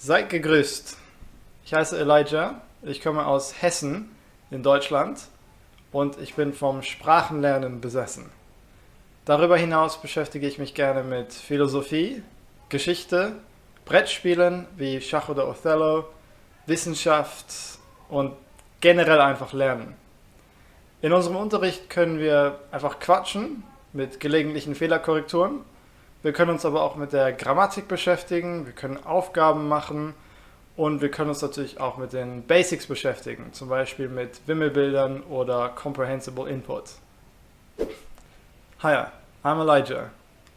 Seid gegrüßt. Ich heiße Elijah, ich komme aus Hessen in Deutschland und ich bin vom Sprachenlernen besessen. Darüber hinaus beschäftige ich mich gerne mit Philosophie, Geschichte, Brettspielen wie Schach oder Othello, Wissenschaft und generell einfach Lernen. In unserem Unterricht können wir einfach quatschen mit gelegentlichen Fehlerkorrekturen. Wir können uns aber auch mit der Grammatik beschäftigen, wir können Aufgaben machen und wir können uns natürlich auch mit den Basics beschäftigen, zum Beispiel mit Wimmelbildern oder Comprehensible Input. Hiya, I'm Elijah.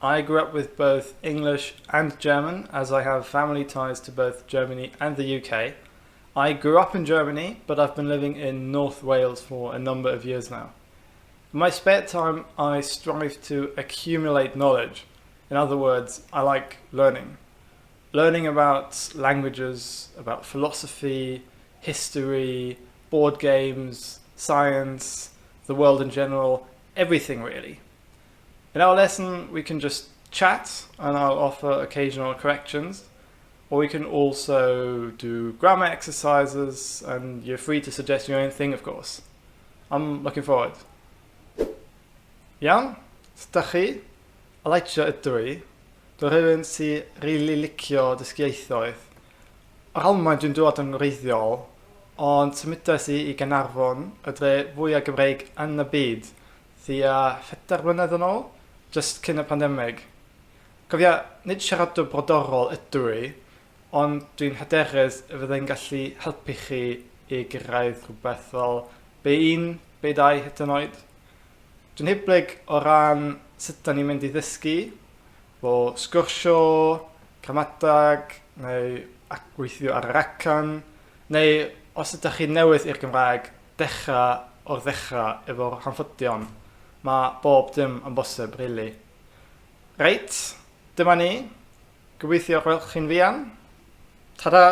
I grew up with both English and German, as I have family ties to both Germany and the UK. I grew up in Germany, but I've been living in North Wales for a number of years now. In my spare time, I strive to accumulate knowledge. In other words, I like learning. Learning about languages, about philosophy, history, board games, science, the world in general, everything really. In our lesson, we can just chat and I'll offer occasional corrections, or we can also do grammar exercises and you're free to suggest your own thing, of course. I'm looking forward. Iawn, sut dach chi? Elijah ydw i. Dwi'n rhywun sy'n rili licio dysgu ieithoedd. O'r Almaen dwi'n dod yn wreiddiol, ond symudais i i Gaernarfon, y dre fwyaf Gymreig yn y byd, thua 4 mlynedd yn ôl, jyst cyn y pandemig. Cofia, nid siaradwr brodorol ydw i, ond dwi'n hyderus y fyddai'n gallu helpu chi i gyrraedd rhywbeth fel B1, B2 hyd yn oed. Dwi'n hyblyg o ran sut da ni'n mynd i ddysgu, fo sgwrsio, gramadeg, neu gweithio ar yr acen, neu os ydych chi'n newydd i'r Gymraeg, dechrau o'r ddechrau efo'r hanfodion. Mae bob dim yn bosib, really. Reit, dyma ni. Gobeithio gwelwch chi'n fuan. Ta-da!